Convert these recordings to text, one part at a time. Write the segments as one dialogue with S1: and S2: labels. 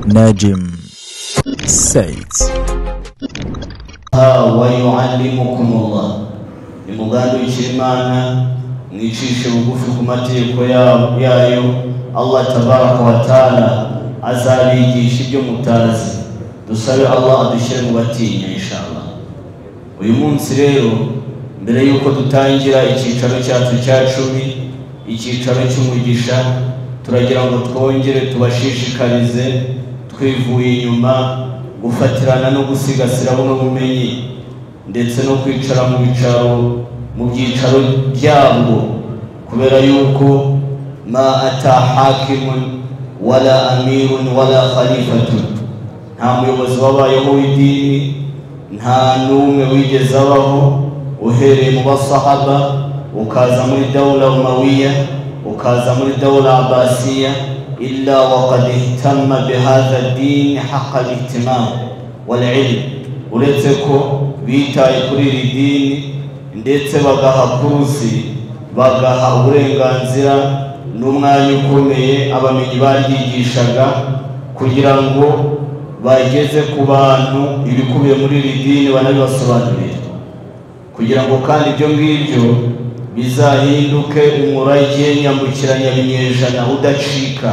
S1: Najim Said.
S2: Wa yuallimukumullah, nimugandukire Imana mwicishe bugufi ku mategeko yayo. Allah tabaraka wa taala azabigisha ibyo mutazi. Dusabe Allah adushyire mu batinya inshallah. Uyu munsi rero mbere yuko dutangira icyicaro cyacu cya 10, icyicaro cy'umugisha, turagira ngo twongere tubashishikarize twivuye inyuma gufatirana no gusigasira buno bumenyi ndetse no kwicara mu bicaro mu byicaro byabwo, kubera yuko ma ata hakimun wala amirun wala khalifatun, nta muyobozi wabayeho w'idini, nta n'umwe wigeze abaho uhereye mu basahaba ukaza muri dawla umawiya ukaza muri dawla abbasiya illa waqad ihtamma bihadha ad-din haqqa al-ihtimam wal ilm, uretse ko bitaye kuri iri dini ndetse bagaha kurusi bagaha uburenganzira n'umwanya ukomeye abamenyi baryigishaga kugira ngo bageze ku bantu ibikubiye muri iri dini banabibasobanurire, kugira ngo kandi ibyo ngibyo bizahinduke umurage nyambukiranya binyejana udacika.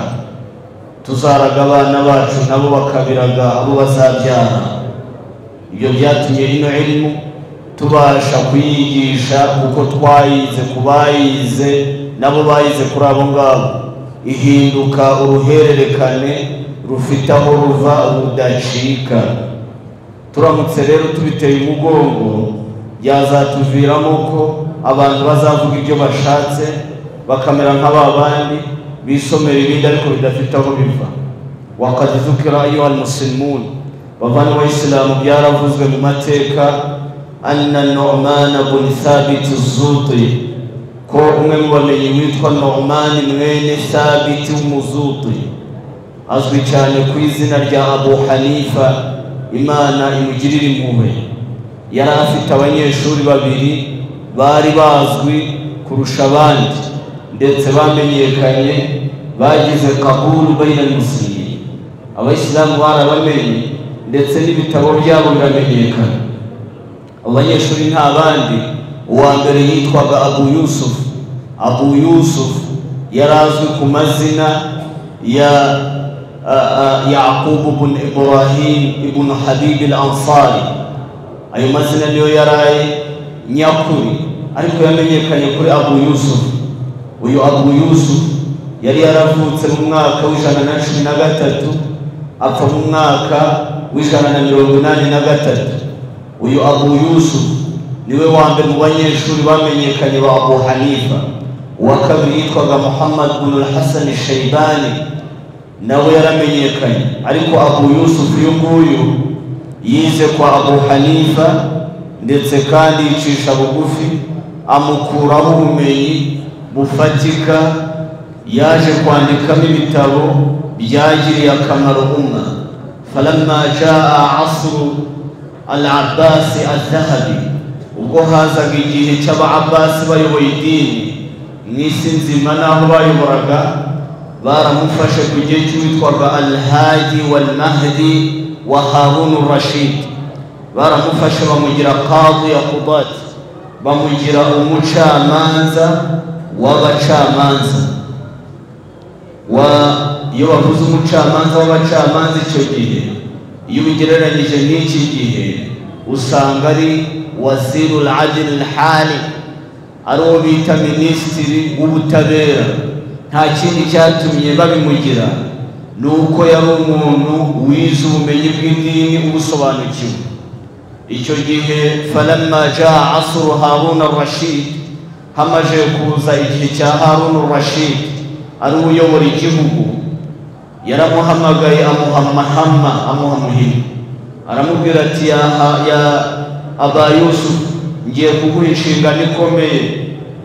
S2: Tuzaraga abana bacu nabo bakabiraga abo bazabyara. Ibyo byatumye ino ilmu tubasha kuyigisha kuko twayize kubayize nabo bayize kuri abo ngabo, ihinduka uruhererekane rufite aho ruva rudacika. Turamutse rero tubiteye umugongo byazatuviramo ko abantu bazavuga ibyo bashatse bakamera nk'aba bandi bisomera ibindi ariko bidafite aho biva. Waqad dhukira ayuha almuslimun, bavandimwe b'Abayisilamu, byaravuzwe mu mateka anna Nu'man ibn Thabit az-Zuti, ko umwe mu bamenyi witwa Nu'man mwene Thabit w'Umuzuti azwi cyane ku izina rya Abu Hanifa, Imana imugirire impuhwe, yari afite abanyeshuri babiri bari bazwi kurusha abandi ndetse bamenyekanye, bagize kabulu bayna al-muslimin, abayisilamu barabamenye ndetse n'ibitabo byabo biramenyekana. Abanyeshuri nta bandi, uwa mbere yitwaga Abu Yusuf. Abu Yusuf yari azwi ku mazina ya Yaqub ibn Ibrahim ibn Habib al-Ansari. Ayo mazina niyo yaraye nyakuri, ariko yamenyekanye kuri Abu Yusuf. Uyu Abu Yusuf yari yaravutse mu mwaka w'113 apfa mu mwaka w'183. Uyu Abu Yusuf niwe wa mbere mu banyeshuri bamenyekanye ba Abu Hanifa. Uwa kabiri yitwaga Muhammad ibn al-Hasan al-Shaybani, nawe yaramenyekanye, ariko Abu Yusuf uyu nguyu yize kwa Abu Hanifa ndetse kandi yicisha bugufi, amukuraho ubumenyi bufatika, yaje kwandikamo ibitabo byagiriye akamaro umma. Falamma jaa asru al-Abbasi al-Dhahabi, ubwo hazaga igihe cy'aba-Abbasi bayoboye idini mu isi nzima n'aho bayoboraga, baramufashe ku gihe cy'uwitwaga Al-Hadi wal-Mahdi wa Harun al-Rashid, baramufashe bamugira qadi ya qudat, bamugira umucamanza w'abacamanza. Wa iyo bavuze umucamanza w'abacamanza icyo gihe, iyo ubigereranyije n'iki gihe usanga ari wazirul adl al-hali, ari uwo bita minisitiri w'ubutabera. Nta kindi cyatumye babimugira ni uko yari umuntu wize ubumenyi bw'idini ubusobanukiwe. Icyo gihe falamma jaa asru Harun al-Rashid, hamaze kuza igihe cya Harun al-Rashid ari uyobora igihugu, yaramuhamagaye amuha mahama, amuha muhima, aramubwira ati ya Aba Yusuf, ngiye kuguha inshingano ikomeye,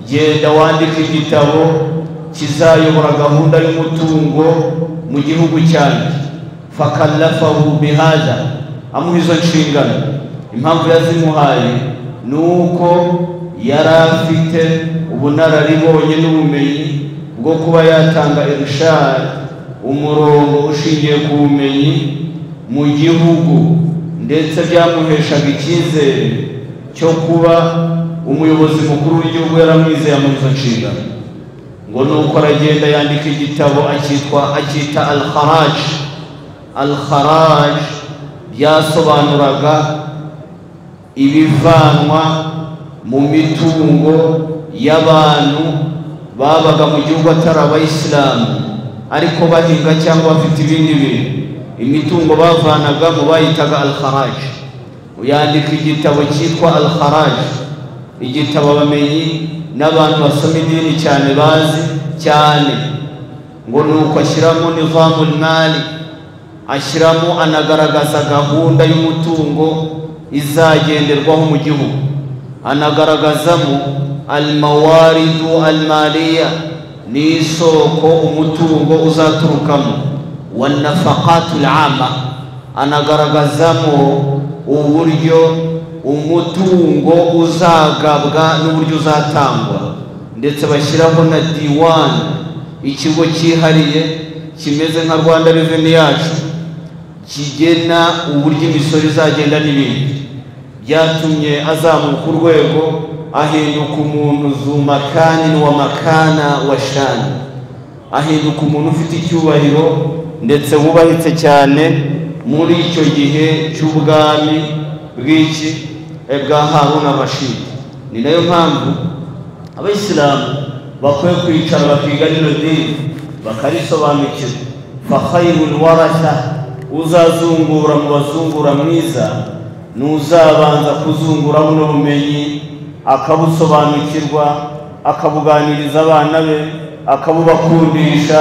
S2: genda wandike igitabo kizayobora gahunda y'umutungo mu gihugu cyanjye. Fakallafahu bihadha, amuha izo nshingano. Impamvu yazimuhaye ni uko yari afite ubunararibonye n'ubumenyi bwo kuba yatanga irshad, umurongo ushingiye ku bumenyi mu gihugu, ndetse byamuheshaga icyizere cyo kuba umuyobozi mukuru w'igihugu yaramwizeye mu izo nshingano. Ngo nuko aragenda yandika igitabo akita Al-Kharaj. Al-Kharaj byasobanuraga ibivanwa mu mitungo y'abantu babaga mu gihugu atari abayisilamu ariko bahinga cyangwa bafite ibindi bintu. Imitungo bavanagamo bayitaga Al-Kharaj. Yandika igitabo cyitwa Al-Kharaj, igitabo abamenyi n'abantu basoma idini cyane bazi cyane. Ngo nuko ashyiramo nizamul mali, ashyiramo anagaragaza gahunda y'umutungo izagenderwaho mu gihugu, anagaragazamo almawaridu almaliya, n'isoko umutungo uzaturukamo, wanafaqatu alama, anagaragazamo uburyo umutungo uzagabwa n'uburyo uzatangwa, ndetse bashyiraho na diwan, ikigo cyihariye kimeze nka Rwanda Revenue yacu, kigena uburyo imisoro izagenda n'ibindi. Byatumye azamuka urwego, ahinduka umuntu zumakani wa makana wa shani, ahinduka umuntu ufite icyubahiro ndetse wubahitse cyane muri icyo gihe cy'ubwami bw'iki bwa Haruna Rashid. Ni nayo mpamvu abayisilamu bakwiye kwicara bakiga rino dini bakarisobanukirwa. Fa khayrul waratha, uzazungura mu bazungura mwiza n'uzabanza kuzungura buno bumenyi akabusobanukirwa, akabuganiriza abana be, akabubakundisha,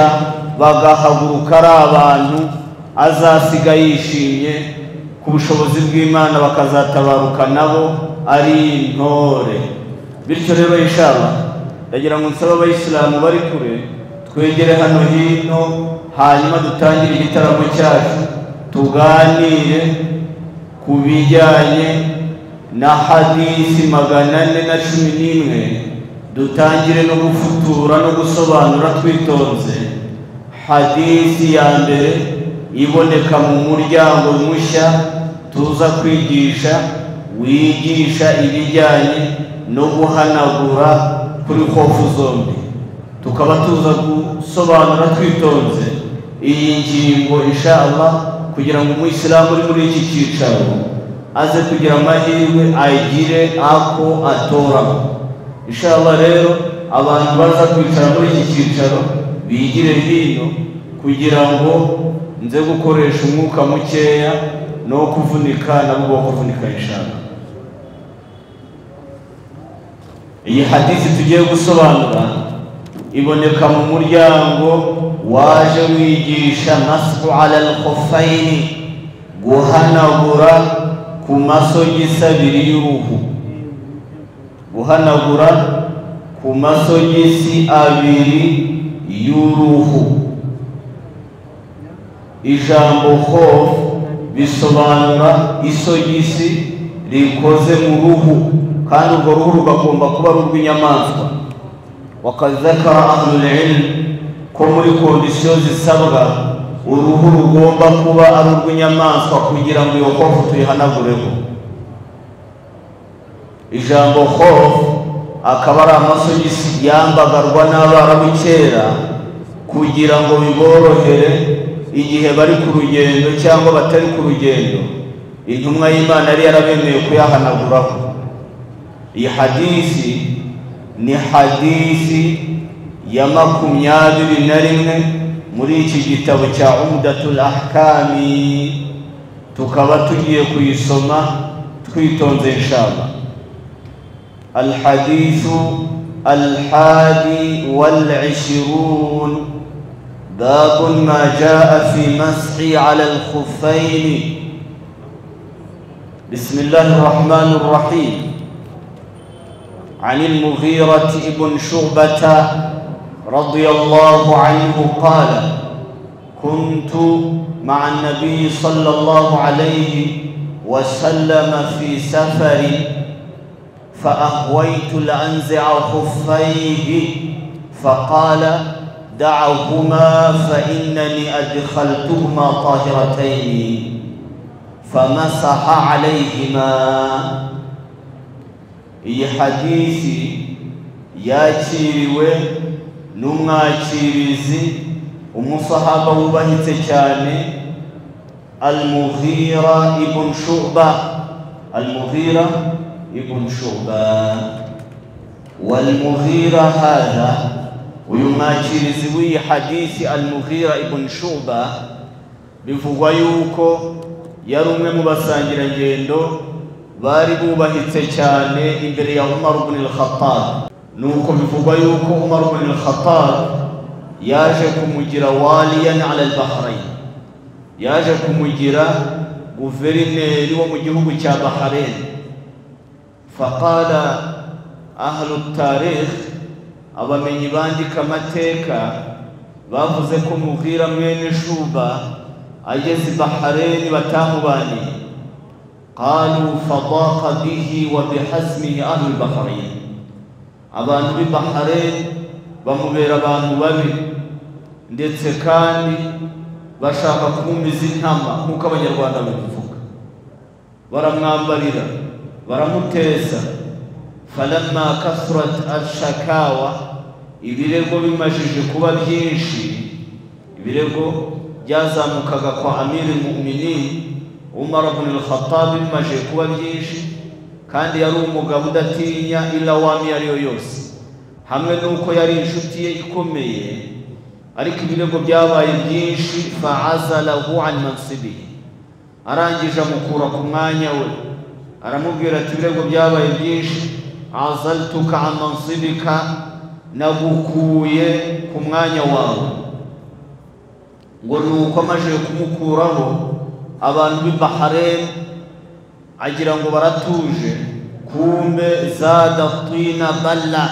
S2: bagahaguruka ari abantu azasiga yishimye ku bushobozi bw'Imana, bakazatabaruka nabo ari intore. Bityo rero inshallah ndagira ngo nsabe abayisilamu bari kure twegere hano hino, hanyuma dutangire igitaramo cyacu, tuganire ku bijyanye na hadisi 411, dutangire no gufutura no gusobanura twitonze hadisi ya mbere iboneka mu muryango mushya tuza kwigisha, wigisha ibijyanye no guhanagura kuri hofu zombi. Tukaba tuza gusobanura twitonze iyi ngingo inshallah, kugira ngo umuyisilamu uri muri iki cyicaro aze kugira amahirwe agire ako atoramo. Inshallah rero abantu baza kwicara muri iki cyicaro bigire hino, kugira ngo nze gukoresha umwuka mukeya no kuvunika nabo bo kuvunika inshallah. Iyi hadisi tugiye gusobanura iboneka mu muryango waje wigisha mashu ala al-khuffaini, guhanagura ku masogisi abiri y'uruhu, guhanagura ku masogisi abiri y'uruhu. Ijambo khof bisobanura isogisi rikoze mu ruhu, kandi urwo ruhu rugomba kuba ari urw'inyamaswa. Wakad dhakara ahlul ilm ko muri kondisiyo zisabwa uruhu rugomba kuba ari urw'inyamaswa kugira ngo iyo khofu tuyihanagureho. Ijambo khof akaba ari amasogisi yambagarwa n'abarabu kera kugira ngo biborohere igihe bari ku rugendo cyangwa batari ku rugendo. Intumwa y'Imana yari yarabemeye kuyahanaguraho. Iyi hadisi ni hadisi ya 21 muri iki gitabo cya Umdatul Ahkami, tukaba tugiye kuyisoma twitonze inshallah. Al-hadithu al-21 باب ما جاء في مسح على الخفين. بسم الله الرحمن الرحيم. عن المغيرة بن شعبة رضي الله عنه قال: كنت مع النبي صلى الله عليه وسلم في سفر فأهويت لأنزع خفيه فقال: دعهما فإنني أدخلتهما طاهرتين فمسح عليهما. Iyi hadisi yakiriwe n'umwakirizi umusahaba wubahitse cyane Al-Mughira ibn Shu'ba. Al-Mughira ibn Shu'ba. Wal-Mughira hadha, uyu mwakirizi w'iyi hadisi Al-Mughira ibn Shu'ba bivugwa yuko yari umwe mu basangirangendo bari bubahitse cyane imbere ya Umar ibn al-Khattab. Nuko bivugwa yuko Umar ibn al-Khattab yaje kumugira waliyan ala al-Bahrain, yaje kumugira guverineri wo mu gihugu cya Bahrain. Faqala ahlu tarikh, abamenyi bandika amateka bavuze ko Mughira mwene Shuba ageze Bahrain batamubaniye. Qalu fadaqa bihi wa bihazmihi ahlu al-Bahrain, abantu b'i Bahrain bamubera abantu babi ndetse kandi bashaka kumumiza intama nk'uko abanyarwanda babivuga, baramwambarira baramuteza. Falamma kasrat al-shakawa, ibirego bimajije kuba byinshi, ibirego byazamukaga kwa Amir al-Mu'minin Umar ibn al-Khattab bimajije kuba byinshi, kandi yari umugabo udatinya ilawami ariyo yose, hamwe n'uko yari inshuti ye ikomeye, ariko ibirego byabaye byinshi. Fa'azalahu an mansibihi, arangije amukura ku mwanya we, aramubwira ati ibirego byabaye byinshi, azaltuka an mansibika, nagukuye ku mwanya wawe. Ngo nuko amaze kumukuraho abantu b'i Bahrain agira ngo baratuje, kumbe zada tina balla,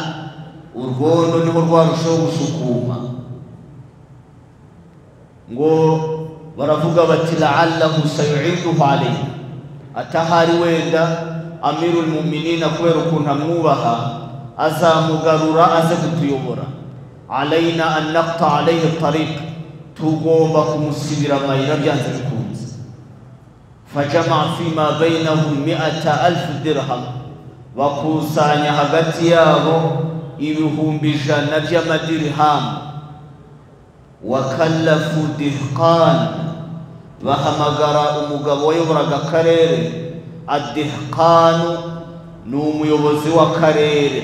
S2: urwondo niho rwarushaho gusukuma. Ngo baravuga bati la'allahu sayu'iduhu alayhi, atahari wenda Amirul Mu'minin kubera ukuntu amwubaha azamugarura aze kutuyobora. Alayna an naqta alayhi tariq, tugomba kumusibira amayira byanze bikunze. Fajama fima bainahum 100,000 dirham, bakusanya hagati yabo 100,000 by'amadirham. Wakallafu dihqan, bahamagara umugabo wayoboraga akarere. Adihqanu ni umuyobozi w'akarere,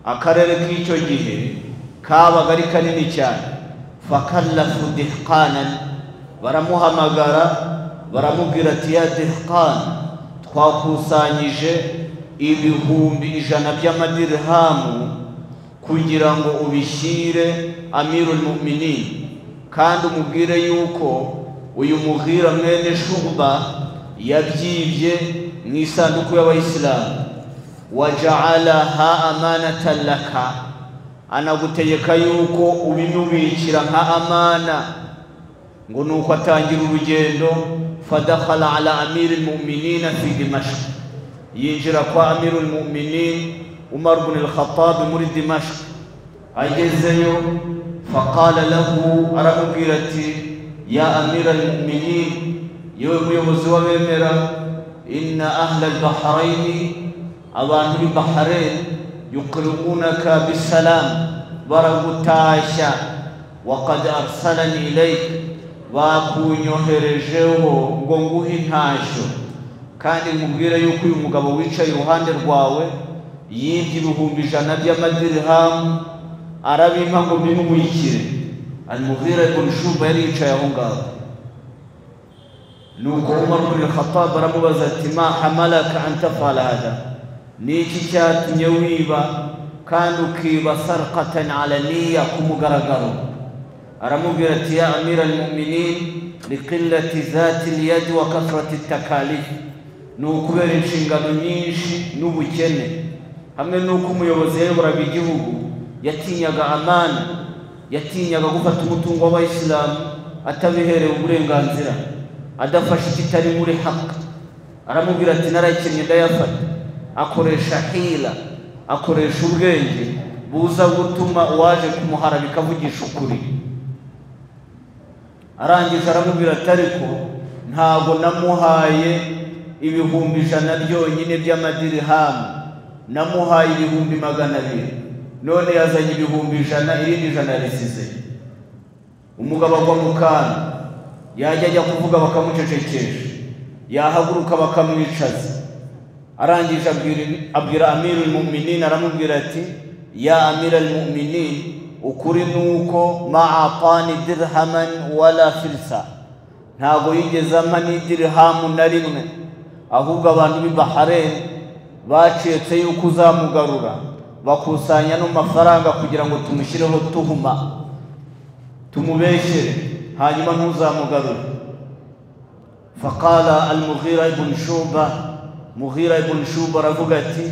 S2: akarere k'icyo gihe kabaga ari kanini cyane. Fakallafu dihqanan, baramuhamagara baramubwira ati ya dihqan, twakusanyije 100,000 by'amadirhamu kugira ngo ubishyire Amirul Mu'minin, kandi umubwire yuko uyu Mughira mwene Shu'ba yabyibye mu isanduku y'abayisilamu. Waja'alaha amanatan laka, anagutegeka yuko ubimubikira nka amana. Ngo nuko atangira urugendo. Fadakhala ala amiril mu'minin fi Dimashq, yinjira kwa Amirul Mu'minin Umar ibn al-Khattab muri Dimashq. Agezeyo faqala lahu, aramubwira ati ya amira al-mu'minin, yewe muyobozi w'abemera, inna ahla al-Bahrain, abantu b'i Bahrain, yuqri'unaka bisalam, baragutashya, waqad arsalani ilayk, bakunyoherejeho ngo nguhe intashyo, kandi nkubwire yuko uyu mugabo wicaye iruhande rwawe yibye 100,000 by'amadirhamu arabimpa ngo mbimubikire. Al-Mughira ibn Shu'ba yari yicaye aho ngaho. Nuko Umar ibn al-Khattab aramubaza ati ma hamalaka an taf'ala hadha, ni iki cyatumye wiba kandi ukiba sarqatan alaniya ku mugaragaro? Aramubwira ati ya amira al-mu'minin, liqillati dhati al-yad wa kathrati at-takalif, ni ukubera inshingano nyinshi n'ubukene, hamwe n'uko umuyobozi yayoboraga igihugu yatinyaga amana, yatinyaga gufata umutungo w'abayisilamu atabiherewe uburenganzira, adafashe ikitari muri haki. Aramubwira ati narakennye ndayafata. Akoresha hila, akoresha ubwenge buza gutuma uwaje kumuhara bikavugisha ukuri. Arangije aramubwira ati ariko ntago namuhaye 100,000 byonyine by'amadirihamu, namuhaye 200,000, none yazanye 100,000, irindi 100 risize. Umugabo agwa mu kantu, yajya ajya kuvuga bakamucecekesha, yahaguruka bakamwicaza. Arangije abwira Amirul Mu'minin, aramubwira ati ya Amirul Mu'minin, ukuri nuko ma'atani dirhaman wala filsa, ntago yigeze ampa n'idirhamu na rimwe, ahubwo abantu b'i Bahrain bacetse yuko uzamugarura bakusanya no mafaranga kugira ngo tumushyireho tuhuma tumubeshere, hanyuma ntuzamugarure. Faqala al-Mughira ibn Shuba, Mughira ibn Shuba aravuga ati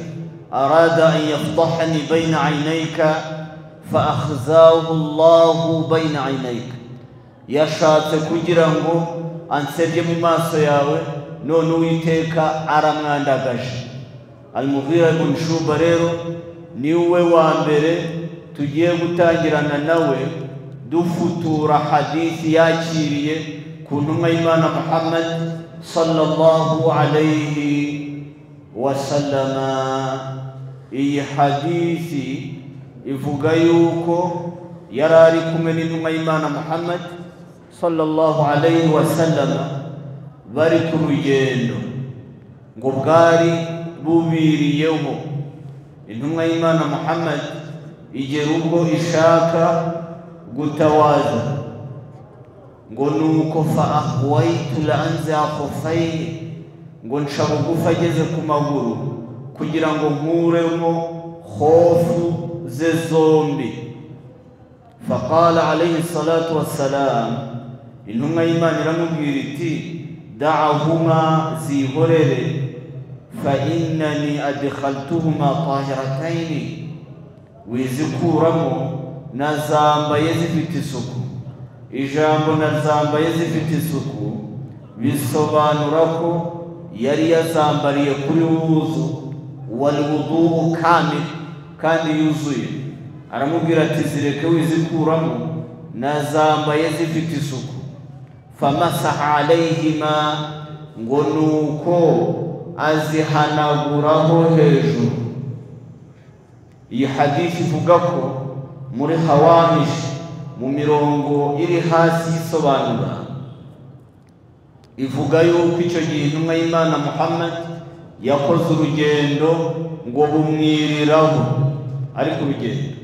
S2: arada an yaftahani bayna aynayka fa akhzahu Allahu bayna aynayka, yashatse kugira ngo ansebye mu maso yawe, none Uwiteka aramwandagaje. Al-Mughira ibn Shuba rero niwe wa mbere tugiye gutangirana nawe dufutura hadithi yakiriye ku ntumwa y'Imana Muhammad sallallahu alayhi wasallama. Iyi hadithi ivuga yuko yari ari kumwe n'intumwa y'Imana Muhammad sallallahu alayhi wasallama bari ku rugendo, ngo bwari bubiriyeho. Intumwa y'Imana Muhammad igera ubwo ishaka gutawaza, ngo nuko fa ahwaitu la anza khufayni, ngo nca bugufi ageze ku maguru kugira ngo nkuremo hofu ze zombi. Faqala alayhi salatu wassalam, intumwa y'Imana iramubwira iti da'ahuma, zihorere, fa innani adkhaltuhuma tahirataini, wizikuramo nazambaye zifite isuku. Ijambo nazambaye zifite isuku bisobanura ko yari yazambariye kuri wuzu wal wudu kamil, kandi yuzuye. Aramubwira ati zireke wizikuramo nazambaye zifite isuku. Famasaha alayhima, ngo nuko azihanaguraho hejuru. Iyi hadithi ivuga ko muri hawamish mu mirongo iri hasi isobanura, ivuga yuko icyo gihe intumwa y'Imana Muhammad yakoze urugendo ngo bumwiriraho ari ku rugendo.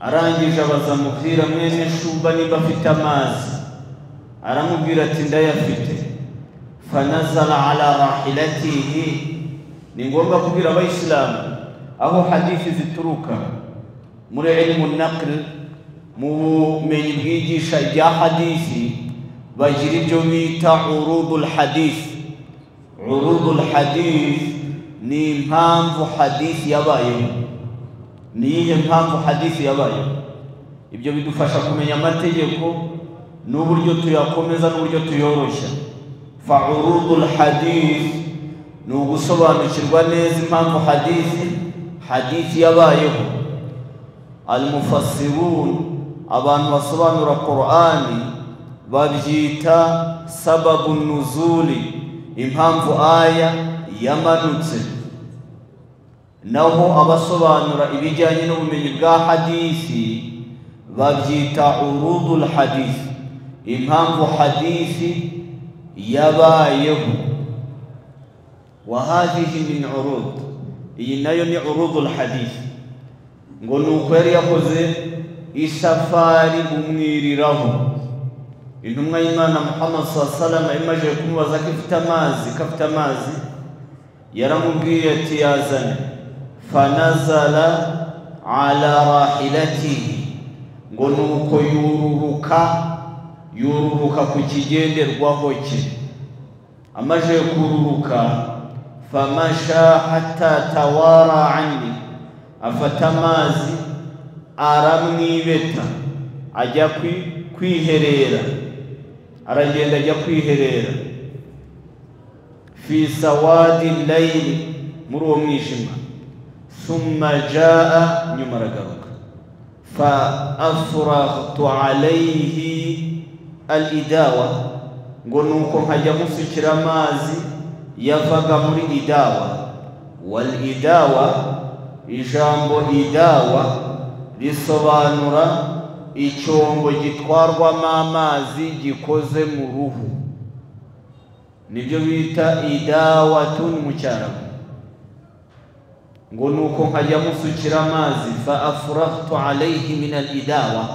S2: Arangije abaza Mughira mwene Shuba niba afite amazi, aramubwira ati ndayafite. Fanazala ala rahilatihi. Ni ngombwa kubwira abayisilamu aho hadithi zituruka muri ilmu naql, mu bumenyi bwigisha ibya hadithi, bagira ibyo bita urudul hadith. Urudul hadith ni impamvu hadithi yabayeho. Ni iyihe mpamvu hadithi yabayeho? Ibyo bidufasha kumenya amategeko n'uburyo tuyakomeza n'uburyo tuyoroshya. Fa urudul hadith ni ugusobanukirwa neza impamvu hadithi yabayeho. Al-mufassirun, abantu basobanura Qur'ani, babyita sababu nuzuli, impamvu aya yamanutse. Naho abasobanura ibijyanye n'ubumenyi bwa hadithi babyita urudul hadith, impamvu hadithi yabayeho. Wa hadhihi min urud, iyi nayo ni urudul hadith. Ngo nuko yari yakoze isafari umwiriraho. Intumwa y'Imana Muhammad sallallahu alaihi wasallam imaze kumubaza ko ifite amazi, ko afite amazi, yaramubwiye ati yazane. Fanazala ala rahilatihi, ngo nuko yururuka ku kigenderwaho cye. Amaze kururuka, famasha hatta tawara anni, afata amazi aramwibeta ajya kwiherera, aragenda ajya kwiherera. Fi sawadi layli, muri uwo mwijima. Thumma jaa, nyuma aragaruka. Fa afraghtu alayhi al-idawa, ngo nuko nkajya musukira amazi yavaga muri idawa. Wal idawa, ijambo idawa risobanura icyombo gitwarwamo amazi gikoze mu ruhu, nibyo bita idawatun mu Cyarabu. Ngo nuko nkajya musukira amazi, fa afraghtu alayhi min al-idawa,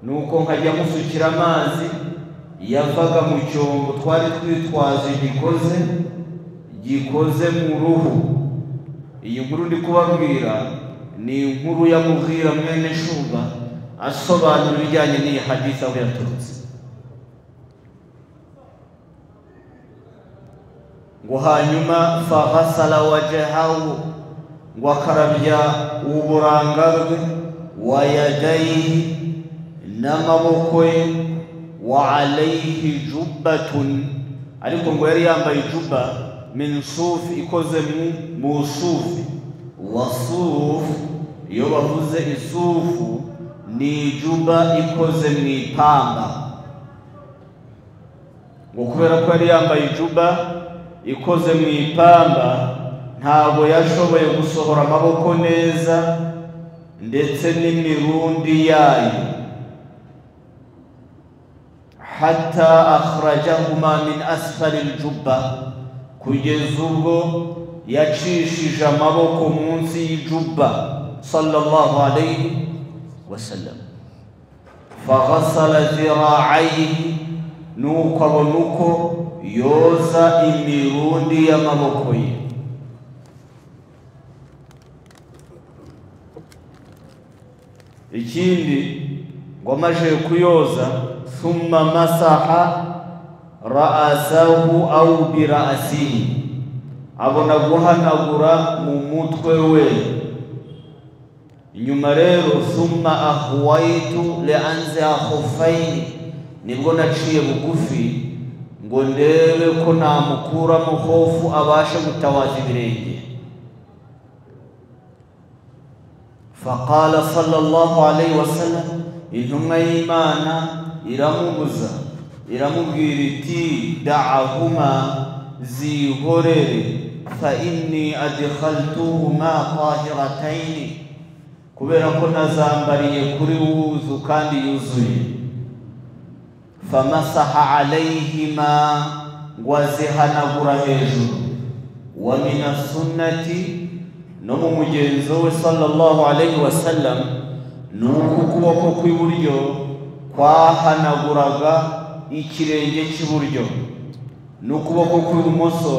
S2: nuko nkajya musukira amazi yavaga mu cyombo twari twitwaje gikoze mu ruhu. Iyi nkuru ndi kubabwira ni inkuru ya Mughira mwene Shuba asobanura ibijyanye n'iyi hadith aho yaturutse. Ngo hanyuma faghasala wajhahu, ngo akarabya uburanga bwe, wa yadayhi, n'amaboko ye, wa alayhi jubbatun, ariko ngo yari yambaye juba min sufi, ikoze mu sufi. Wa suf, iyo bavuze isufu ni juba ikoze mu ipamba. Ngo kubera ko yari yambaye juba ikoze mu ipamba, ntabwo yashoboye gusohora amaboko neza ndetse n'imirundi yayo. Hatta akhrajahuma min asfali al-jubba, kugeza ubwo yacishije amaboko munsi y'ijuba sallallahu alayhi wasallam. Faghasala zira'ayhi, nuko abona uko yoza imirundi y'amaboko ye. Ikindi ngo amaze kuyoza, thumma masaha ra'asahu au bira'asihi, abona guhanagura mu mutwe we. Nyuma rero thumma ahwaitu lianza khuffaini, nibwo naciye bugufi ngo ndebe ko namukuramo hofu abashe gutawaza ibirenge. Faqala sallallahu alayhi wasallam, intumwa y'Imana iramubuza iramubwira iti da'ahuma, zihorere, fa inni adkhaltuhuma tahirataini, kubera ko nazambariye kuri wuzu kandi yuzuye. Famasaha alayhima, ngo azihanagura hejuru. Wa min sunnati, no mu mugenzo we sallallahu alayhi wasallam, nuko ukuboko kw'iburyo kwahanaguraga ikirenge cy'iburyo, n'ukuboko kw'ibumoso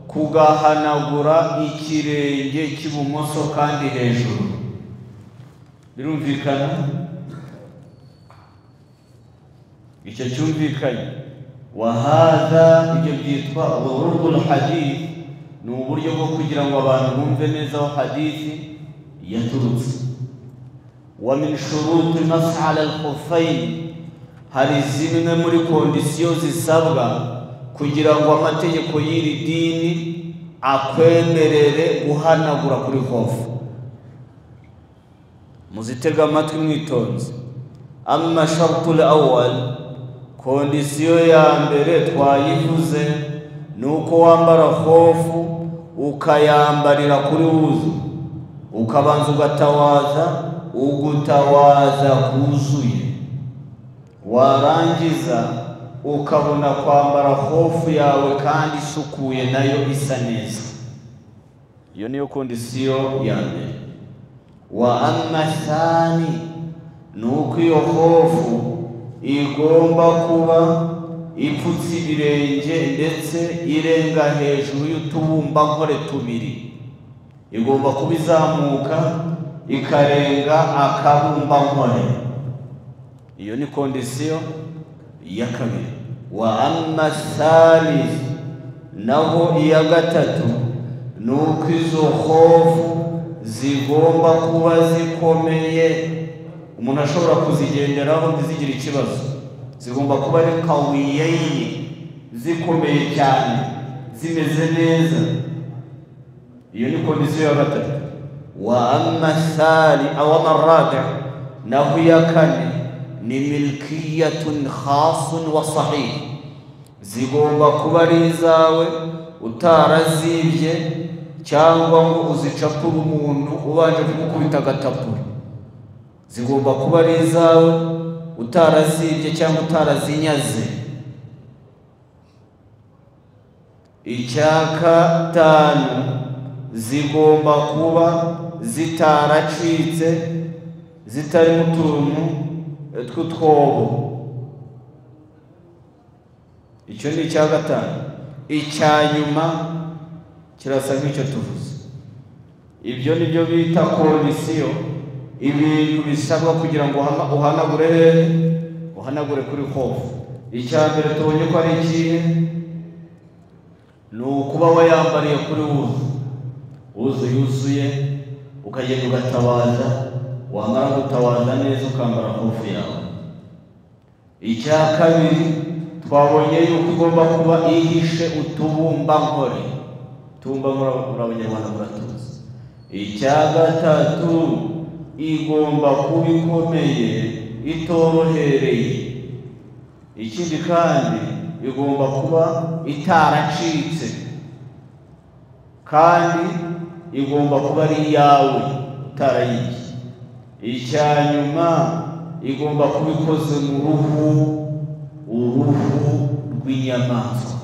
S2: kugahanagura ikirenge cy'ibumoso kandi hejuru. Birumvikana? Icyo cyumvikanye. Wa hadha, ibyo byitwa ghurubul hadith, ni uburyo bwo kugira ngo abantu bumve neza aho hadithi yaturutse. Wa min shuruti mas'al ala al-khuffayn, hari zimwe muri kondisiyo zisabwa kugira ngo amategeko y'iri dini akwemerere guhanagura kuri hofu. Muzitega amatwi mwitonze. Amma shartul awwal, kondisiyo ya mbere twayivuze, nuko wambara hofu ukayambarira kuri wuzu, ukabanza ugatawaza, ugutawaza kuzuye, warangiza ukabona kwambara hofu yawe kandi isukuye nayo isa neza. Iyo niyo kondisiyo ya mbere. Wa amma thani, nuko iyo hofu igomba kuba ipfutse ibirenge ndetse irenga hejuru y'utubumbankore tubiri, igomba kuba izamuka ikarenga akabumbankore. Iyo ni kondisiyo ya kabiri. Wa amma thalith, naho iya gatatu, nuko izo hofu zigomba kuba zikomeye, umuntu ashobora kuzigenderaho ntizigire ikibazo. Zigomba kuba ari kawiyayini, zikomeye cyane, zimeze neza. Iyo ni kondisiyo ya gatatu. Wa amma thali aw amma naho iya kane ni milkiyatun khasun wa sahih, zigomba kuba ari izawe utarazibye cyangwa ngo uzicapure umuntu ubanje kumukubita agatapura. Zigomba kuba ari izawe utarazibye cyangwa utarazinyaze. Icya gatanu zigomba kuba zitaracitse, zitari mu tuntu tw'utwobo. Icyo ni icya gatanu. Icya nyuma kirasa nk'icyo tuvuze. Ibyo ni byo bita kondisiyo, ibintu bisabwa kugira ngo uhanagure hehe? Uhanagure kuri hofu. Icya mbere tubonye ko ari ikihe? Ni ukuba wayambariye kuri wuzu, wuzu yuzuye, ukagenda ugatabaza, wamara gutabaza neza ukambara hofu yawe. Icya kabiri twabonye yuko igomba kuba ihishe utubumbankore, tubumbankore abanyarwanda muratuzi. Icya gatatu igomba kuba ikomeye itorohereye. Ikindi kandi igomba kuba itaracitse, kandi igomba kuba ari iyawe utarayibye. Icya nyuma igomba kuba ikoze mu ruhu, uruhu rw'inyamaswa.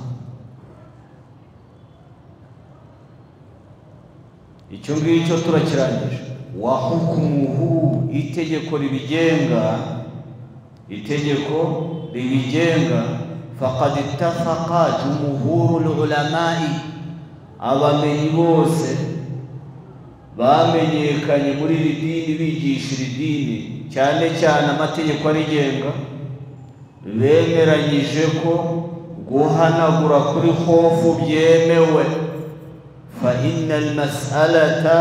S2: Icyo ngicyo turakirangije. Wa hukumuhu, itegeko ribigenga, itegeko ribigenga, faqad ittafaqa jumhurul ulamai, abamenyi bose bamenyekanye muri iri dini, bigisha iri dini cyane cyane amategeko arigenga, bemeranyije ko guhanagura kuri hofu byemewe. Fa inna almas'alata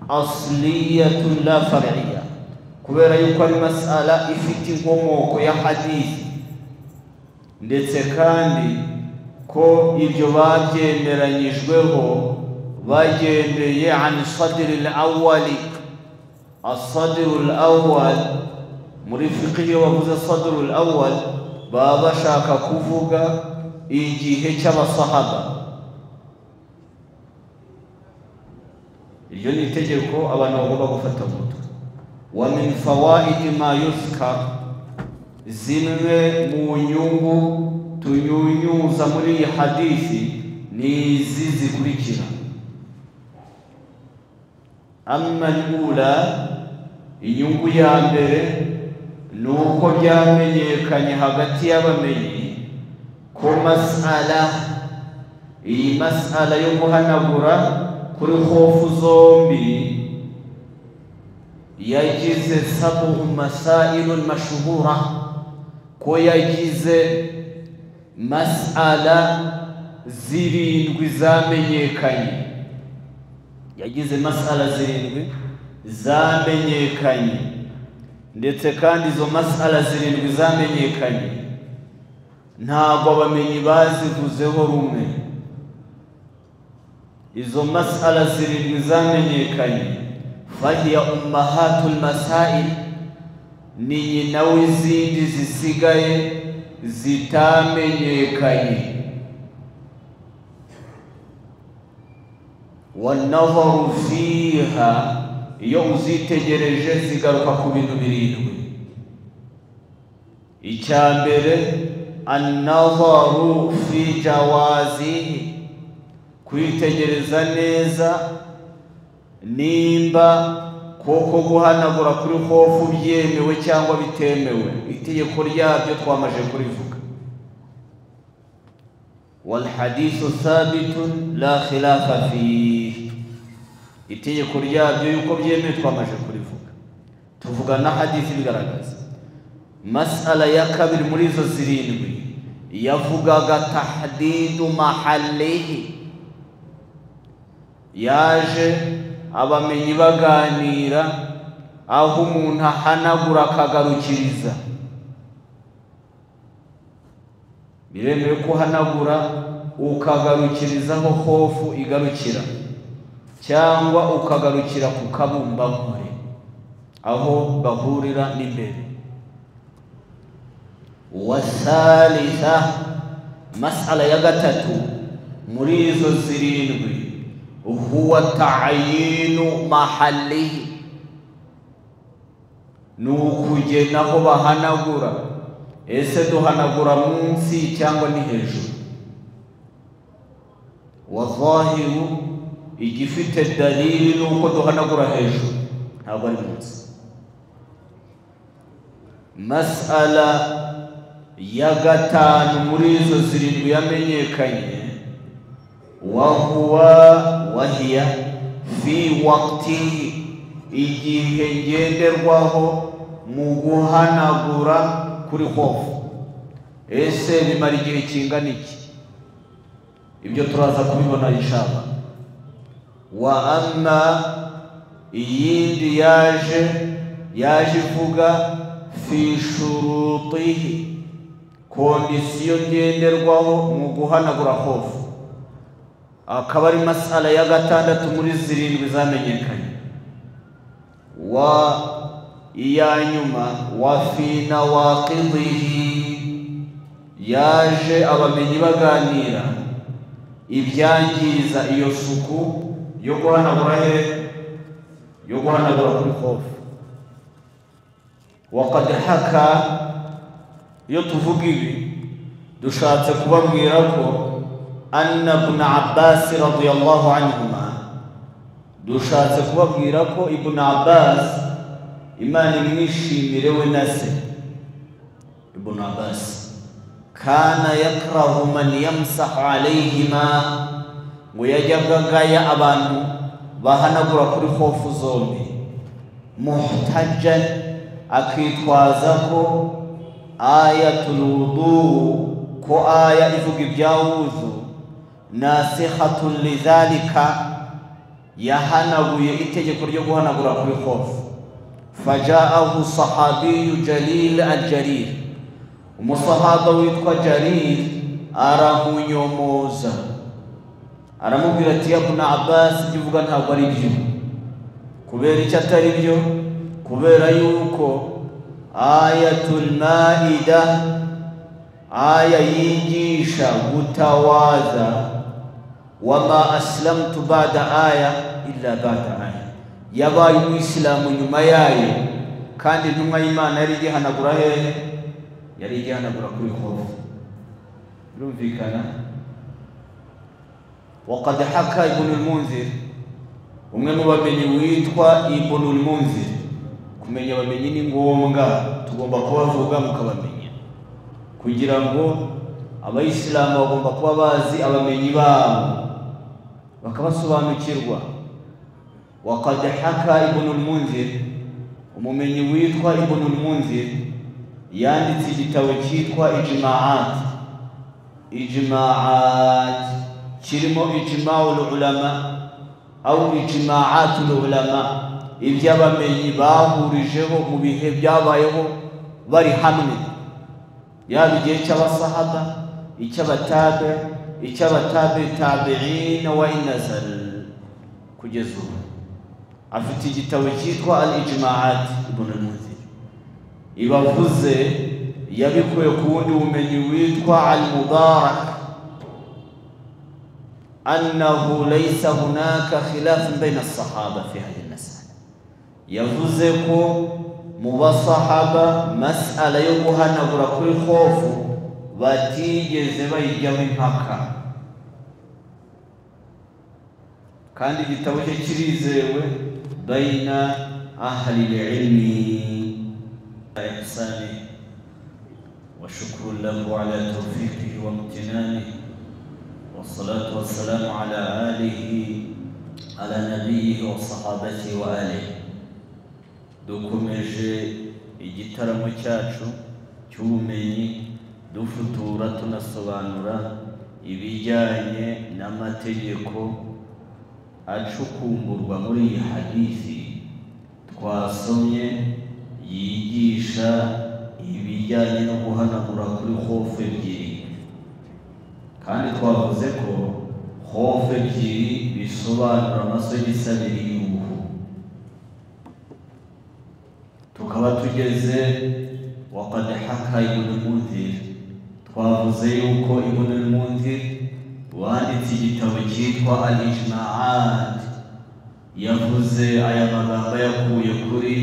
S2: asliyatun la far'iyya, kubera yuko ari mas'ala ifite inkomoko ya hadithi, ndetse kandi ko ibyo babyemeranyijweho bagendeye an sadri al-awwali. As-sadru al-awwal muri fiqh iyo bavuze sadru al-awwal baba bashaka kuvuga igihe cy'abasahaba. Iryo ni itegeko abantu bagomba gufata mu mutwe. Wa min fawaidi ma yuzkar, zimwe mu nyungu tunyunyuza muri iyi hadithi ni izi zikurikira. Amma al-ula, inyungu ya mbere ni uko byamenyekanye hagati y'abamenyi ko mas'ala, iyi mas'ala yo guhanagura kuri hofu zombi yagize sabu masailun mashuhura, ko yagize mas'ala zirindwi zamenyekanye, yagize mas'ala zirindwi zamenyekanye, ndetse kandi izo mas'ala zirindwi zamenyekanye ntabwo abamenyi bazivuzeho rumwe. Izo mas'ala zirindwi zamenyekanye fahiya ummahatul masail, ni nyina w'izindi zisigaye zitamenyekanye. Wanadharu fiha, iyo uzitegereje zigaruka ku bintu birindwi. Icya mbere an-nadharu fi jawazihi, kwitegereza neza nimba koko guhanagura kuri hofu byemewe cyangwa bitemewe, itegeko ryabyo twamaje kurivuga. Wal hadithu thabitun la khilafa fihi, itegeko ryabyo yuko byemewe twamaje kurivuga, tuvuga na hadithi bigaragaza. Mas'ala ya kabiri muri izo zirindwi yavugaga tahdidu mahallihi, yaje abamenyi baganira aho umuntu ahanagura akagarukiriza. Biremewe ko uhanagura ukagarukiriza aho hofu igarukira. cyangwa ukagarukira ku kabumbankore aho gahurira n'imbere. Wasalitha, masala ya gatatu muri izo zirindwi, huwa ta'yinu mahallihi, ni ukugena aho bahanagura. Ese duhanagura munsi cyangwa ni hejuru? Wazahiru, igifite dalili ni uko duhanagura hejuru, ntabwo ari munsi. Masala ya gatanu muri izo zirindwi yamenyekanye, wahuwa wahiya fi waqtihi, igihe ngenderwaho mu guhanagura kuri hofu. Ese bimara igihe kingana iki? Ibyo turaza kubibona inshallah. Wa amma iyindi yaje ivuga fi shurutihi, kondisiyo ngenderwaho mu guhanagura hofu, akaba ari masala ya gatandatu muri zirindwi zamenyekanye. Wa iya nyuma wa fi nawaqidihi, yaje abamenyi baganira ibyangiza iyo suku yo guhanagura he, yo guhanagura kuri hofu. Waqad haka, iyo tuvuga ibi dushatse kubabwira ko anna ibn Abbas radiyallahu anhuma, dushatse kubabwira ko Ibn Abbas, Imana imwishimire we na se, Ibn Abbas kana yakrahu man yamsahu alayhima, ngo yajyaga agaya abantu bahanagura kuri hofu zombi, muhtajan, akitwaza ko ayatul wudu, ko aya ivuga ibyawuzu, nasikhatun lidhalika, yahanaguye itegeko ryo guhanagura kuri hofu. Fajaahu sahabiyu Jalil al-Jarir, umusahaba witwa Jarir aramunyomoza, aramubwira ati ya Ibn Abbas, ibyo uvuga ntabwo ari byo. Kubera icyo atari byo? Kubera yuko ayatul maida, aya yigisha gutawaza, wama aslamtu ba'da aya illa ba'da aya, yabaye umuyisilamu nyuma yayo, kandi intumwa y'Imana yari igihanagura hehe? Yari igihanagura kuri hofu. Birumvikana. Waqad haka Ibn al-Munzir, umwe mu bamenyi witwa Ibn al-Munzir. Kumenya abamenyi ni ngombwa, tugomba kubavuga mukabamenya, kugira ngo abayisilamu bagomba kuba bazi abamenyi babo bakabasobanukirwa. Waqad haka Ibn al-Munzir, umumenyi witwa Ibn al-Munzir yanditse igitabo cyitwa Ijma'at. Ijma'at kirimo ijma'ul ulama au ijma'atul ulama, iby'abamenyi bahurijeho mu bihe byabayeho bari hamwe, yaba igihe cy'abasahaba, icy'abatabe, icy'abatabe tabi'in wa inazal kugeza ubu. Afite igitabo cyitwa Al-Ijma'at Ibn al-Munzir, ibavuze yabikuye ku wundi bumenyi witwa Al-Mubarak, annahu laysa hunaka khilaf bayna as-sahaba fi hadhihi al-mas'ala. Yavuze ko mu basahaba mas'ala yo guhanagura kuri hofu batigeze bayijyamo impaka, kandi igitabo cye kirizewe bayna ahli al-ilmi ihsani wa shukru lahu ala tawfiqihi wa imtinanihi, wassalatu wassalamu ala alihi ala nabiyhi wa sahabatihi wa alihi. Dukomeje igitaramo cyacu cy'ubumenyi dufutura tunasobanura ibijyanye n'amategeko acukumburwa muri iyi hadisi twasomye yigisha ibijyanye no guhanagura kuri hofu ebyiri. Kandi twavuze ko Hofu ebyiri bisobanura amasogisi abiri y'uruhu. Tukaba tugeze waqad haka Ibn Mundhir. Twavuze yuko Ibn Mundhir wanditse igitabo cyitwa Al-Ijma'at yavuze aya magambo yakuye kuri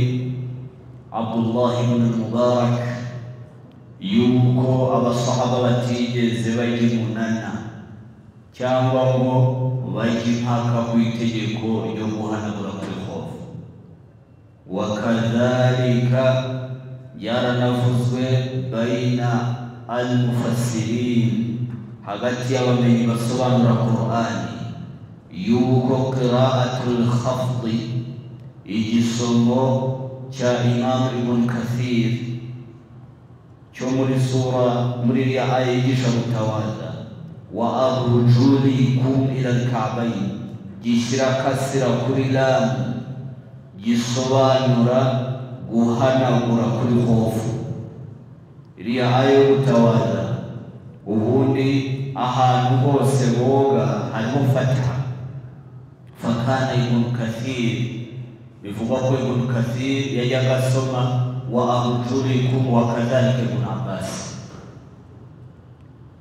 S2: Abdullah ibn Mubarak yuko abasahaba batigeze bajya umunana cyangwa ngo bajye impaka ku itegeko ryo guhanagura kuri hofu. Wakadhalika yaranavuzwe baina al-mufassirin, hagati y'abamenyi basobanura Qur'ani, yuko qira'atul khafdi, igisomo cya Imam Ibn Kathir cyo muri sura muri iriya aya yigisha gutawaza wa arjulikum ila al-ka'bayn, gishyira kasira kuri lam, gisobanura guhanagura kuri hofu. Iriya aya yo gutawaza ubundi ahantu hose boga harimo fatha. Fakana Ibn Kathir, bivugwa ko Ibn Kathir yajyaga asoma wa arjulikum wa kadhalika Ibn Abbas.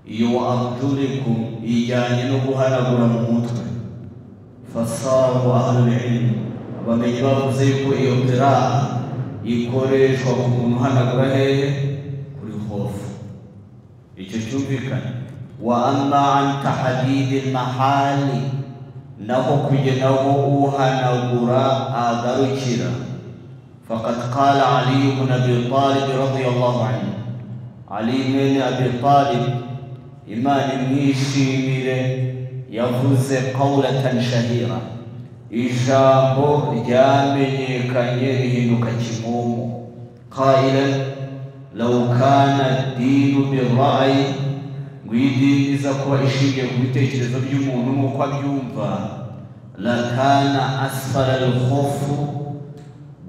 S2: Iyo wa arjulikum ijyanye no guhanagura mu mutwe. Fasaru ahlul ilm, abamenyi bavuze yuko iyo qiraa ikoreshwa ku muntu uhanagura hehe? Kuri hofu. Icyo cyumvikana. Wa amma an tahdidil mahali, naho kugenaho uhanagura agarukira. Faqad qala Ali ibn Abi Talib radiyallahu anhu, Ali ibn Abi Talib Imana imwishimire yavuze qawlatan shahira, ijambo ryamenyekanye rihinduka kimomo. Qailan law kana ad-dinu bir-ra'yi, ngo idini iza kuba ishingiye ku bitekerezo by'umuntu nk'uko abyumva, lakana asfala al-khufu,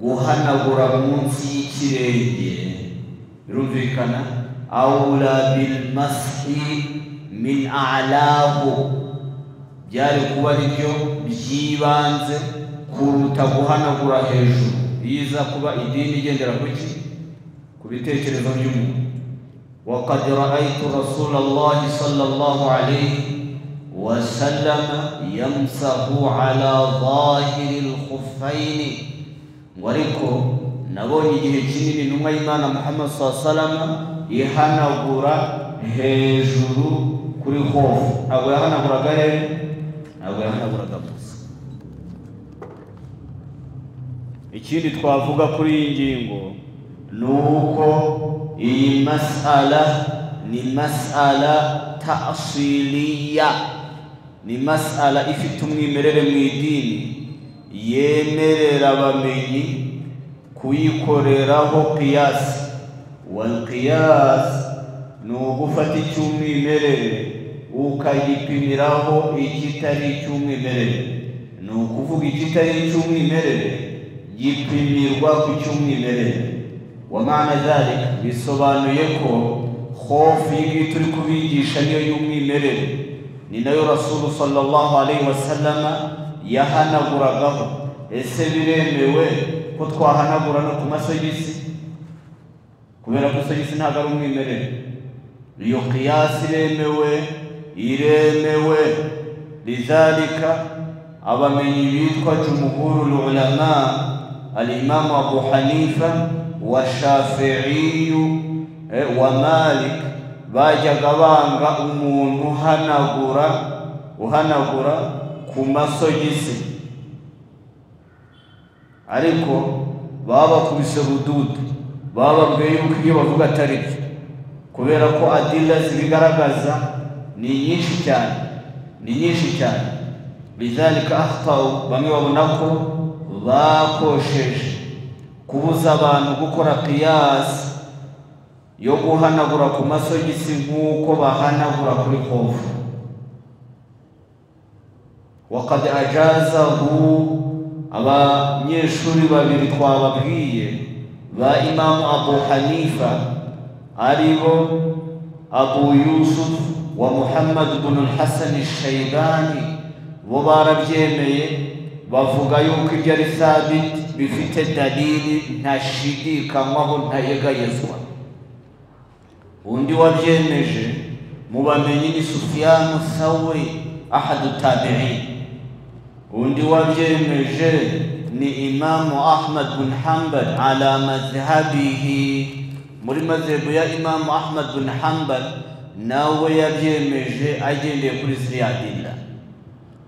S2: guhanagura munsi y'ikirenge, birumvikana, awla bil mashi min a'lahu, byari kuba ari byo by'ibanze kuruta guhanagura hejuru. Iyo iza kuba idini igendera kuki? Ku bitekerezo by'umuntu. وقد رأيت رسول الله صلى الله عليه وسلم يمسح على ظاهر الخفين. Ariko nabonye igihe kinini intumwa y'Imana Muhammad sallallahu alaihi wasallam ihanagura hejuru kuri hofu. Ntabwo yahanaguraga hehe? Ntabwo yahanaguraga gusa. Ikindi twavuga kuri iyi ngingo ni uko iyi mas'ala ni mas'ala ta'siliya, ni mas'ala ifite umwimerere mu idini, yemerera abamenyi kuyikoreraho qiyas. Wal qiyas ni ugufata icy'umwimerere ukagipimiraho ikitari icy'umwimerere. Ni ukuvuga ikitari icy'umwimerere gipimirwa ku cy'umwimerere. Wa maana dhalik, bisobanuye ko hofu iyi turi kubigisha niyo y'umwimerere, ni nayo Rasulu sallallahu alaihi wasallam yahanaguragaho. Ese biremewe ko twahanagura no ku masogisi? Kubera ko isogisi ntabwo ari umwimerere. Iyo qiyas iremewe, iremewe. Lidhalika abamenyi bitwa jumhurul ulama, al-Imam Abu Hanifa wa Shafi'i wa Malik, bajyaga banga umuntu uhanagura ku masogisi, ariko babakubise bududu, bababwiye yuko ibyo bavuga atari byo, kubera ko adilla zibigaragaza ni nyinshi cyane, ni nyinshi cyane. Lidhalika akhtau, bamwe babona ko bakosheje kubuza abantu gukora qiyas yo guhanagura ku masogisi nk'uko bahanagura kuri hofu. Waqad ajazahu, abanyeshuri babiri twababwiye ba Imamu Abu Hanifa, aribo Abu Yusuf wa Muhammad ibn al-Hasan al-Shaybani bo barabyemeye, bavuga yuko ibyo ari thabit, bifite dalili ntashidikanywaho, ntayegayezwa. Undi wabyemeje mu bamenyi ni Sufyan Thawri ahadu tabi'in. Undi wabyemeje ni Imamu Ahmad bin Hanbal ala madhhabihi, muri madhhabu ya Imamu Ahmad bin Hanbal nawe yabyemeje agendeye kuri ziriya adilla.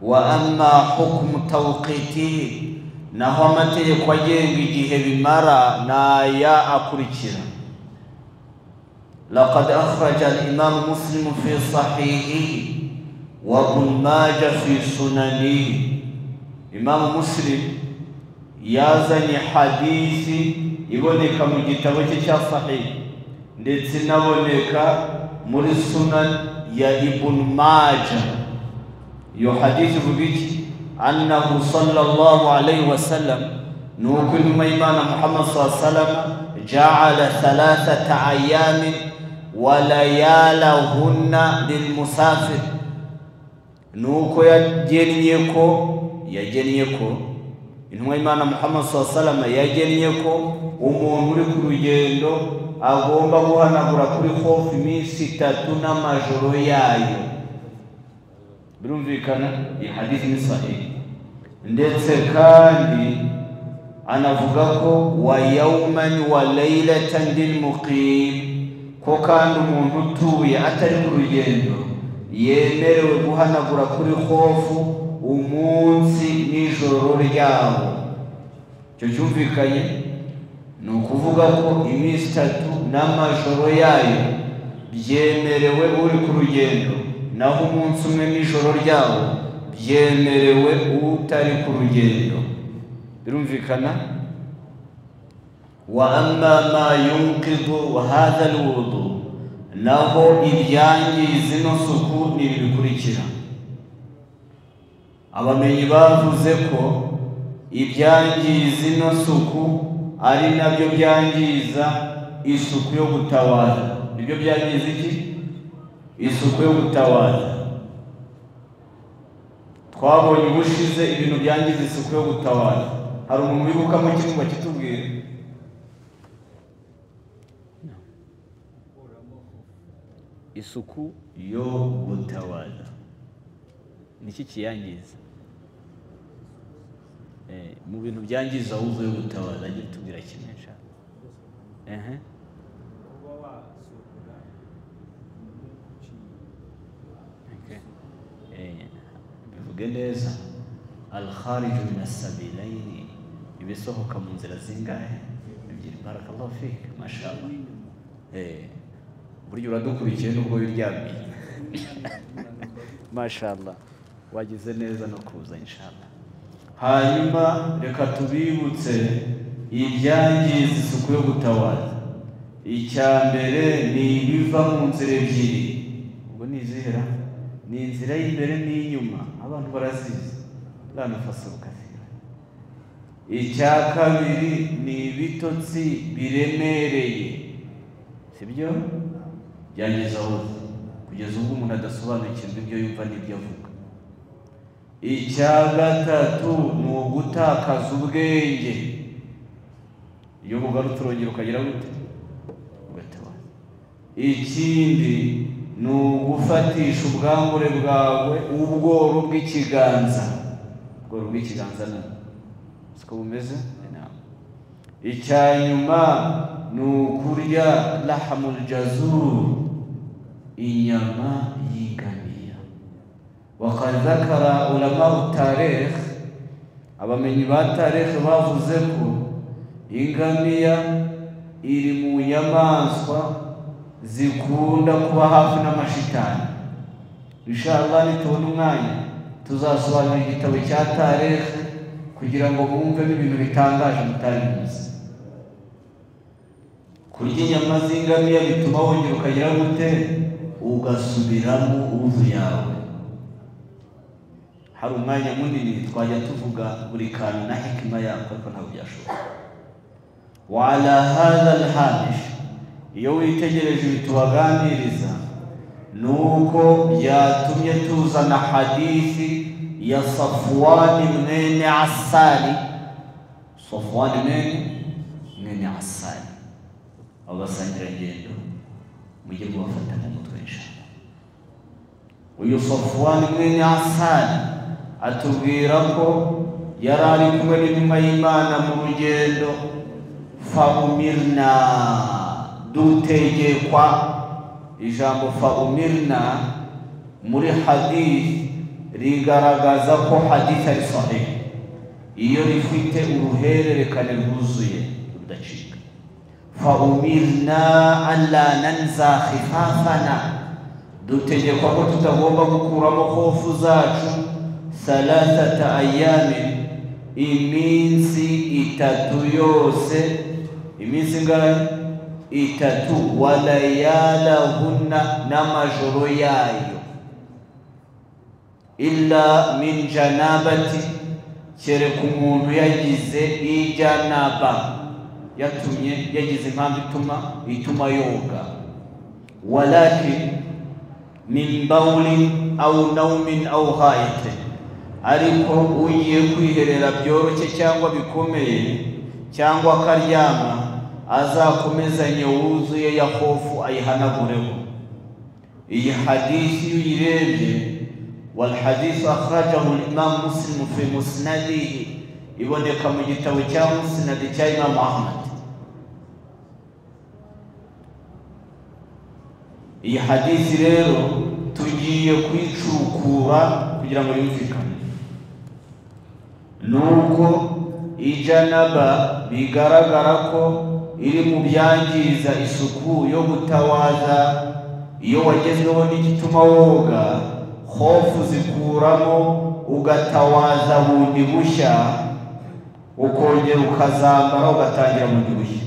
S2: Wa amma hukmu tawqitihi, naho amategeko agenga igihe bimara naya akurikira. Laqad akhraja al-Imam Muslim fi sahihihi wa Ibn Majah fi sunanihi. Imam Muslim yazanye hadisi iboneka mu gitabo cye cya sahih, ndetse inaboneka muri sunan ya Ibn Majah. Iyo hadisi ivuga iki? Annahu sallallahu alayhi wa sallam, nuko intumwa y'Imana Muhammad sallallahu alayhi wa sallam ja'ala thalathata ayamin wa layalahunna lilmusafir, nuko yagennye ko intumwa y'Imana Muhammad sallallahu alayhi wa sallam yagennye ko umuntu uri ku rugendo agomba guhanagura kuri khofu iminsi itatu n'amajoro yayo. Birumvikana iyi hadithi ni sahihi. Ndetse kandi anavuga ko wa yawman wa laylatan lilmuqim, ko kandi umuntu utuye atari ku rugendo yemerewe guhanagura kuri khofu umunsi n'ijoro ryawo. Icyo cyumvikanye ni ukuvuga ko iminsi itatu n'amajoro yayo byemerewe uri ku rugendo, naho umunsi umwe n'ijoro ryawo byemerewe utari ku rugendo. Birumvikana. Wa amma ma yunqidu hadha alwudu, naho ibyangiza ino suku ni ibi bikurikira. Abamenyi bavuze ko ibyangiza ino suku ari nabyo byangiza isuku yo gutawaza. Nibyo byangiza iki? Isuku yo gutawaza. Twabonye ubushize ibintu byangiza isuku yo gutawaza. Hari umuntu wibukamo kimwe ngo akitubwire? Isuku yo gutawaza niki kiyangiza? Mu bintu byangiza wuzu yo gutawaza agiye tubwira kimwe nshaka. Bivuge neza. Al-khariju min as-sabilaini, ibisohoka mu nzira zingahe? Ebyiri. Barakallahu fik, mashallah. Burya uradukurikiye nubwo wiryamiye. Mashallah, wagize neza no kuza inshallah. Hanyuma reka tubibutse ibyangiza isuku yo gutawaza. Icya mbere ni ibiva mu nzira ebyiri. Ubwo ni izihera? Ni inzira y'imbere n'iy'inyuma, abantu barazizi. La nufasiru kathira. Icya kabiri ni ibitotsi biremereye, sibyo? Byangiza hose kugeza ubwo umuntu adasobanukirwa ibyo yumva n'ibyo avuga. Icya gatatu ni ugutakaza ubwenge. Iyo bugarutse urongera ukagira gute? Ugatabaza. Ikindi ni ugufatisha ubwambure bwawe ubworo bw'ikiganza. Ubworo bw'ikiganza ni siko bumeze? Icya nyuma ni ukurya lahamul jazur, inyama y'ingamiya. Waqad dhakara ulama tarikh, abamenyi ba tarikh bavuze ko ingamiya iri mu nyamaswa zikunda kuba hafi n'amashitani. Inshallah nitubona umwanya tuzasobanura igitabo cya tarikh kugira ngo bumve ibintu bitangaje mutari muzi. Kurya inyama z'ingamiya bituma wongera ukagira gute? Ugasubiramo uvu yawe. Hari umwanya munini twajya tuvuga buri kantu na hikima yako, ariko ntabwo byashoboka. Wa ala hadha alhamish, iyo witegereje bitubaganiriza Nuko byatumye tuzana hadithi ya Safwani mwene Asali. Safwani mwene Asali, abasangirangendo mujye kubafata mu mutwe inshallah. Uyu Safwani mwene Asali atubwira ko yari ari kumwe n'intumwa y'Imana mu rugendo. Fa umirna, dutegekwa. Ijambo fa umirna muri hadith rigaragaza ko hadith ari sahih iyo rifite uruhererekane rwuzuye rudacika. Fa umirna alla nanza khifafana, dutegekwa ko tutagomba gukuramo hofu zacu thalathata ayamin, iminsi itatu yose. Iminsi ingahe? Itatu. Walayalahunna, n'amajoro yayo. Illa min janabati, kereka umuntu yagize ijanaba, yatumye yagize impamvu ituma yoga. Walakin min bawlin aw naumin aw ghaitin, ariko ugiye kwiherera byoroshye cyangwa bikomeye cyangwa akaryama, azakomezanye wuzuye ya hofu ayihanagureho. Iyi hadithi iyo uyirebye, والحديث أخرجه الإمام مسلم في مسنده, iboneka mu gitabo cya Musnad cya Imam Ahmad. Iyi hadithi rero tugiye kwicukura kugira ngo yumvikane. Nuko ijanaba bigaragara ko iri mu byangiza isuku yo gutawaza. Iyo wagezweho n'igituma woga, hofu zikuramo ugatawaza bundi bushya, ukongera ukazambara ugatangira bundi bushya.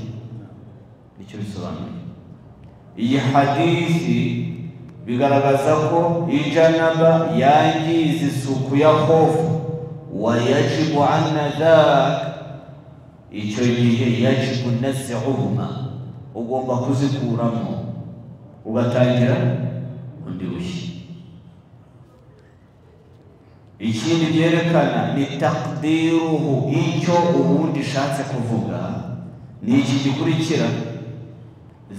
S2: Nicyo bisobanuye. Iyi hadithi bigaragaza ko ijanaba yangiza isuku ya hofu. Wa yajibu anna dhak, icyo gihe yajibu nazi'uhuma, ugomba kuzikuramo ugatangira bundi bushya. Ikindi byerekana ni takdiruhu, icyo ubundi ishatse kuvuga ni iki gikurikira.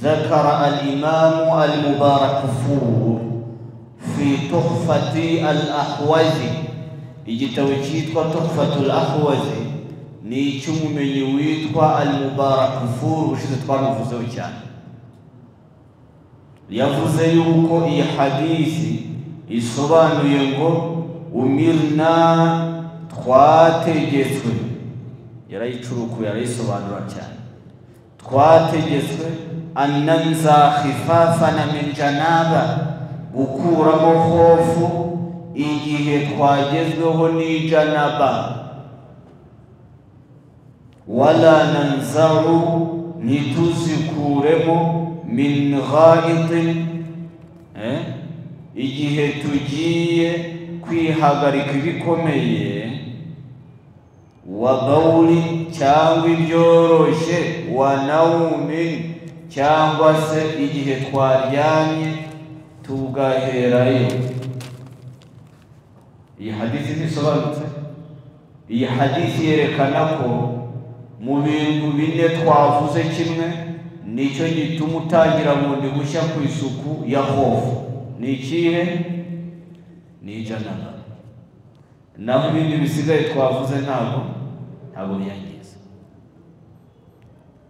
S2: Zakara al-Imamu al-Mubarakfur fi Tuhfati al-Ahwazi, igitabo cyitwa Tuhfatu al-Ahwazi ni icy'umumenyi witwa al-Mubarakfur, ushize twamuvuzeho cyane. Yavuze yuko iyi hadithi isobanuye ngo umirna, twategetswe. Yarayicurukuye arayisobanura cyane. Twategetswe annanza khifafana min janaba, gukuramo hofu igihe twagezweho n'ijanaba. Wala nanzaru, ntituzikuremo min ghaitin, igihe tugiye kwihagarika ibikomeye, wa bawli cyangwa ibyoroshye, wa naumin cyangwa se igihe twaryamye tugaherayo. Iyi hadithi ntisobanutse. Iyi hadithi yerekana ko mu bintu bine twavuze kimwe nicyo gituma utangira bundi bushya ku isuku ya hofu. Ni ikihe? Ni ijanaba. Naho ibindi bisigaye twavuze ntabwo byangiza.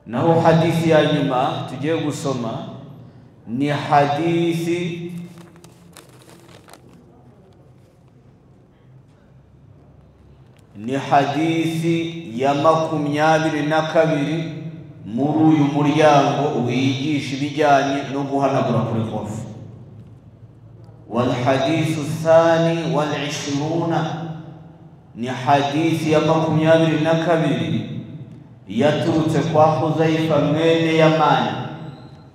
S2: Naho hadithi ya nyuma tugiye gusoma ni hadithi ya 22 muri uyu muryango wigisha ibijyanye no guhanagura kuri hofu. والحديث الثاني والعشرون ni hadithi ya 22 yaturutse kwa Huzaifa mwene Yamani.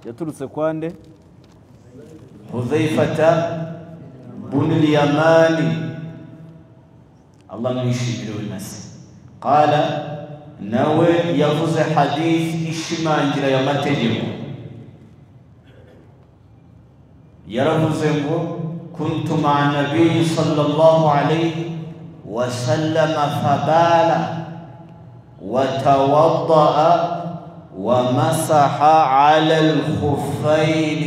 S2: Yaturutse kwa nde? Huzaifata bin al-Yamani, Allah mwishimire we nase. Qala, nawe yavuze hadithi ishimangira ya mategeko. Yaravuze ngo kuntu ma'a nabiy sallallahu alayhi wa sallam fabala wa tawaddaa wa masaha ala al-khuffayn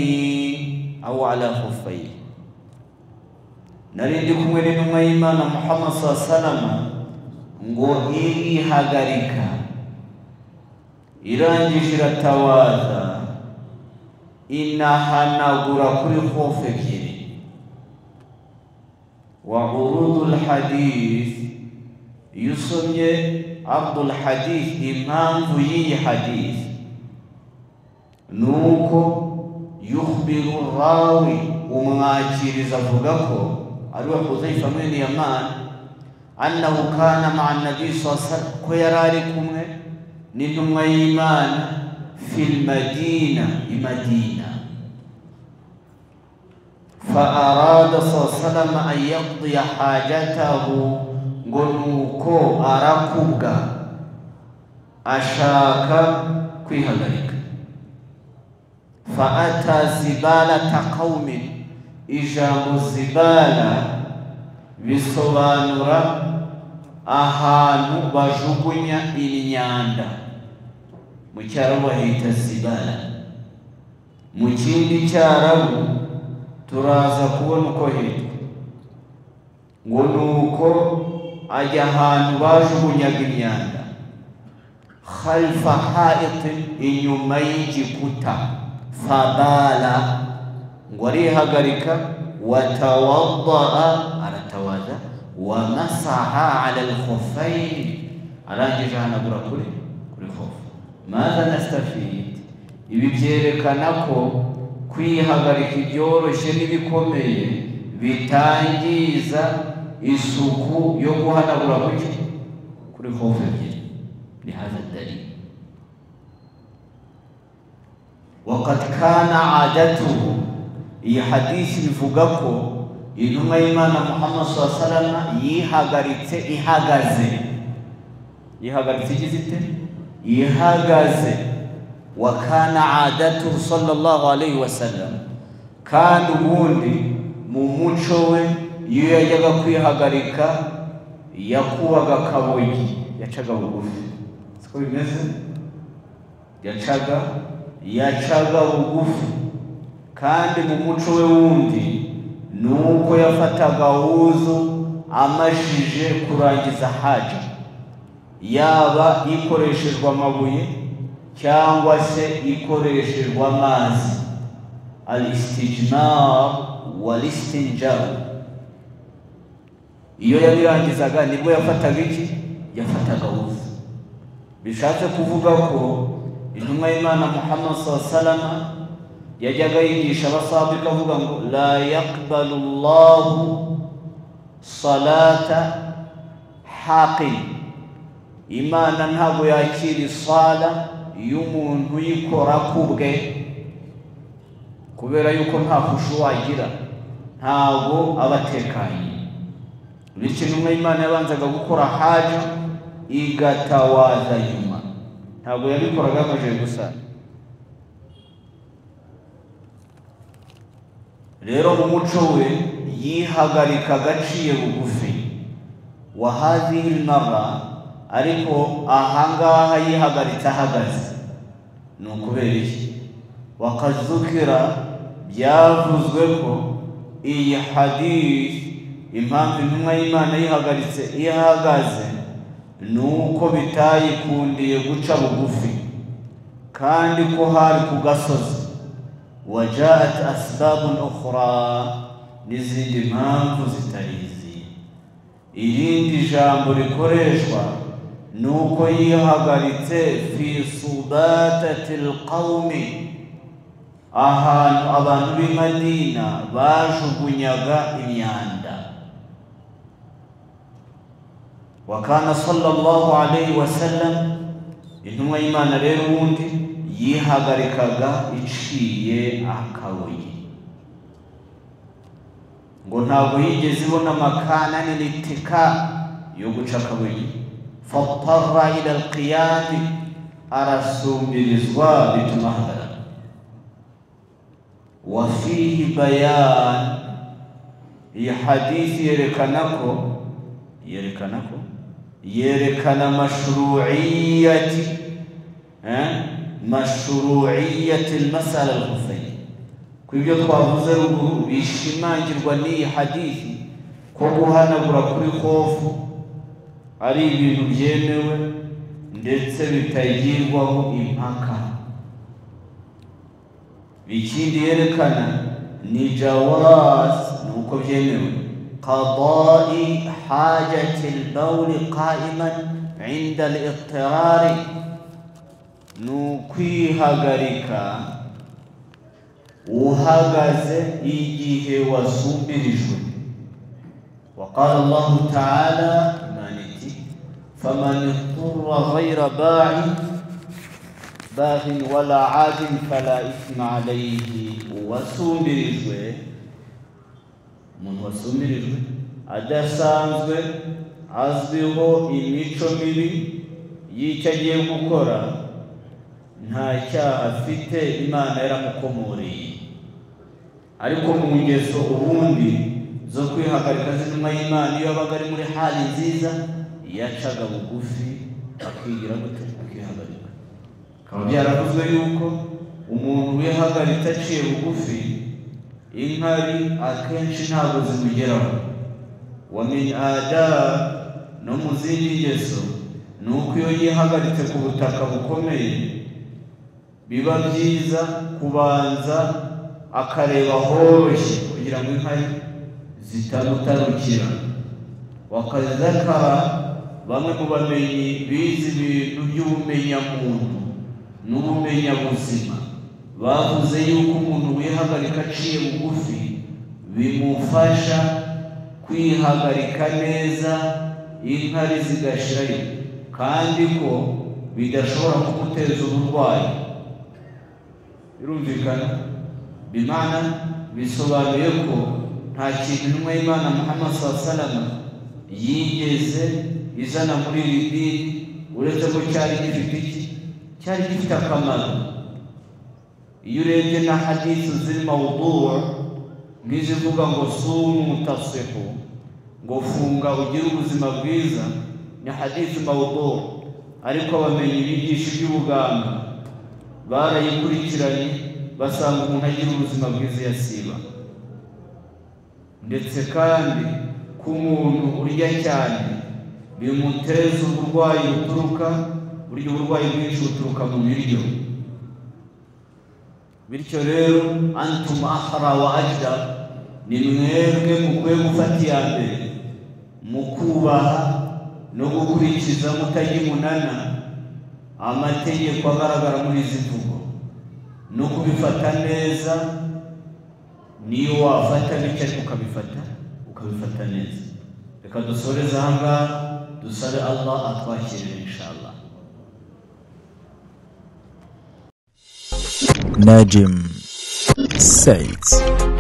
S2: au ala khuffayhi. Nari ndi kumwe n'intumwa y'Imana Muhammad sallallahu alaihi wasallam ngo irihagarika, irangije iratawaza, inahanagura kuri khofu ebyiri. Wa urudul hadith, iyo usomye ardul hadith, impamvu y'iyi hadith nuko yukhbiru rawi, umwakiriza avuga ko ariwe Hudhaifa mwene Yaman, annahu kana ma'a nabi sallallahu alaihi wasallam, ko yari ari kumwe n'intumwa y'Imana fil Madina, i Madina. Fa arada sallallahu alaihi wasallam an yaqdiya hajatahu, ngo nuko arakubwa ashaka kwihagarika. Fa ata zibalata qaumin, ijambo zibala bisobanura ahantu bajugunya imyanda, mu cyarabu bahita zibala. Mu kindi cyarabu turaza kubona uko hitwa, ngo nuko ajya ahantu bajugunyaga imyanda, khalfa haitin, inyuma y'igikuta, fabala, ngo arihagarika, watawaddaa, aratawaza, wa masaha ala al-khuffayn, arangije ahanagura kuri khofu. Maza nastafid, ibi byerekana ko kwihagarika ibyoroshye n'ibikomeye bitangiza isuku yo guhanagura kuri khofu ebyiri. Ni hadha dalil. Waqad kana adatuhu, iyi hadisi bivuga ko intumwa y'Imana Muhammad sallallahu alaihi wasallam yihagaritse ihagaze. Yihagaritse igize ite? Ihagaze. Wa kana adatuhu sallallahu alaihi wasallam, kandi ubundi mu muco we iyo yajyaga kwihagarika yakubaga akabogi, yacaga bugufi. Siko bimeze? Yacaga bugufi. Kandi mu muco we wundi nuko yafataga wuzu amajije kurangiza haja, yaba ikoreshejwe amabuye cyangwa se ikoreshejwe amazi, al-istijmar wal-istinja. Iyo yabirangizaga nibwo yafataga iki? Yafataga wuzu. Bishatse kuvuga ko intumwa y'Imana Muhammad sallallahu alaihi wasallam yajyaga yigisha abasahaba ikavuga ngo la yaqbalu Allahu salata haqin, Imana ntabwo yakira isala y'umuntu uyikora kubwe, kubera yuko nta khushu agira, ntabwo aba atekanye. Bityo intumwa y'Imana yabanzaga gukora haja igatawaza nyuma, ntabwo yabikoraga amaze gusa. Rero mu muco we yihagarika agaciye bugufi. Wa hadhihi al-marra, ariko ahangaha yihagaritse ahagaze, ni ukubera iki? Waqad dhukira, byavuzwe ko iyi hadith impamvu intumwa y'Imana yihagaritse ihagaze ni uko bitayikundiye guca bugufi, kandi ko hari ku gasozi. Wajaat asbabun ukhra, n'izindi mpamvu zitari izi. Irindi jambo rikoreshwa ni uko yihagaritse fi subatati alqawmi, ahantu abantu b'i Madina bajugunyaga imyanda. Wa kana sallallahu alayhi wasallam, intumwa y'Imana rero ubundi yihagarikaga iciye akabuye, ngo ntabwo yigeze ibona makana n'itika yo guca akabuye. Fatarra ila alqiyam, arasumbirizwa bituma ahagarara. Wa fihi bayan, iyi hadithi yerekana mashru'iyati al-mas'ala al-khuffayn. Ku ibyo twavuze ruguru bishimangirwa n'iyi hadithi ko guhanagura kuri khofu ari ibintu byemewe ndetse bitagirwaho impaka. Ikindi yerekana ni jawaz, ni uko byemewe qada'i hajati al-bawl qa'iman 'inda al-iqtirari, ni ukwihagarika uhagaze igihe wasumbirijwe. Waqala Allahu ta'ala, Imana iti faman ittara ghayra baghin wala 'adin fala ithma alayhi. Uwasumbirijwe, umuntu wasumbirijwe adasanzwe azwiho imico mibi y'icyo agiye gukora, nta cyaha afite, Imana yaramukomoreye. Ariko mu ngeso ubundi zo kwihagarika z'intumwa y'Imana, iyo yabaga ari muri hali nziza yacaga bugufi akigira gute, akihagarika. Bikaba byaravuzwe yuko umuntu wihagaritse aciye bugufi inkari akenshi ntabwo zimugeraho. Wa min adab, no mu zindi ngeso ni uko iyo yihagaritse ku butaka bukomeye biba byiza kubanza akareba horoshye kugira ngo inkari zitamutarukira. Wakazakara, bamwe mu bamenyi bize ibintu by'ubumenyamuntu n'ubumenyabuzima bavuze yuko umuntu wihagarika aciye bugufi bimufasha kwihagarika neza inkari zigashirayo, kandi ko bidashobora kumuteza uburwayi. Birumvikana, bimana bisobanuye ko nta kintu intumwa y'Imana Muhammad sallallahu alaihi wasallam yigeze izana muri iri dini uretse ko cyari gifite iki, cyari gifite akamaro. Iyo urebye na hadithu ziri mawdu' nk'izivuga ngo sumu tasihu, ngo funga ugire ubuzima bwiza, ni hadithu mawdu', ariko abamenyi bigisha iby'ubuganga barayikurikiranye basanga umuntu agira ubuzima bwiza yasiba. Ndetse kandi ku muntu urya cyane bimuteza uburwayi buturuka, burya uburwayi bwinshi buturuka mu biryo. Bityo rero antum ahra wa ajda, ni mwebwe mukwiye gufata iya mbere mu kubaha no gukurikiza mutajya umunana amategeko agaragara muri izi mvugo no kubifata neza. Niyo wafata bityo ariko ukabifata neza. Reka dusoreze aha ngaha, dusabe Allah atwakirire inshallah.
S1: Najim Said.